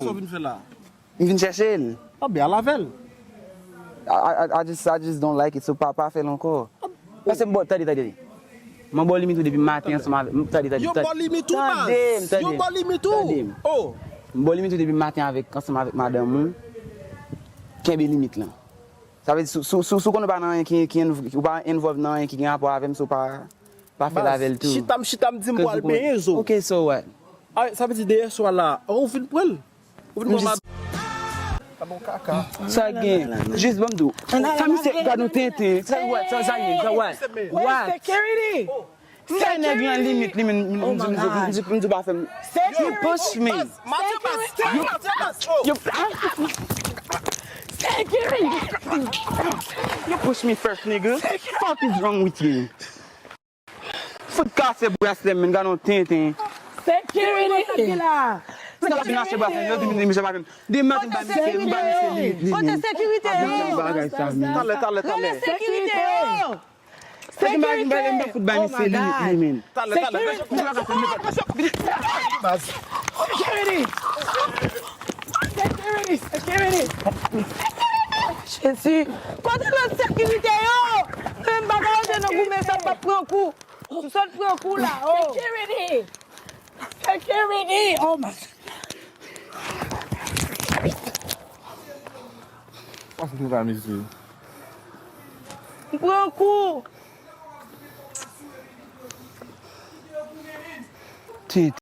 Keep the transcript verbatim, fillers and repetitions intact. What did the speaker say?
Sa w vin fè la? M vin chèche l. Anben, al avè l. I, I, I just, I just don't like it. So, pa, pa fè l ankò. Paske m bò, tande, tande. Mwen bò limit ou depi maten ansanm avèk. Tande, tande. Yo bò limit ou, baz. Yo bò limit ou. Oh. M bò limit ou depi maten avèk, ansanm avèk madanm ou. Kenbe limit lan. Sa vle di, si, si, si, si w konnen w pa nan anyen ki, ki, ou pa involve nan anyen ki gen rapò avè m, so pa, pa fè l avè l tou. Chita m, chita m di m pral benyen zo. Ok, so what? Sa vle di, dèyè swa la, ou vin pran l. Ou vin pran m. Sa gen. Jis ban m di w. Sa misye gad yon tenten. Sa wè, sa, sa gen, sa wè. What? Security. Sa nèg lan limit li menm. M di pa fè m. You push me. You, you, you push me first, nigga. Fuck is wrong with you? Fout kase braslè m, men gade yon tenten. Security. Sa vin achte braslè, yo di m misye pa fè m. De maten m ba misye, m ba misye limit li, men. Kote sekirite yo? Bagay sa, men. Talè, talè, talè. Sekirite yo. Sa ki m ba, m ba, m ba fout ba misye limit li, men. Talè, talè. Security. Security. Security. Security. Jezi. Kote lòt sekirite yo? Menm bagay yo te nan goumen sa pa pran kou. M sot pran kou la. Oh. Security. Security. Oh my. Pas nou la, mesye. M pran kou. Tenten.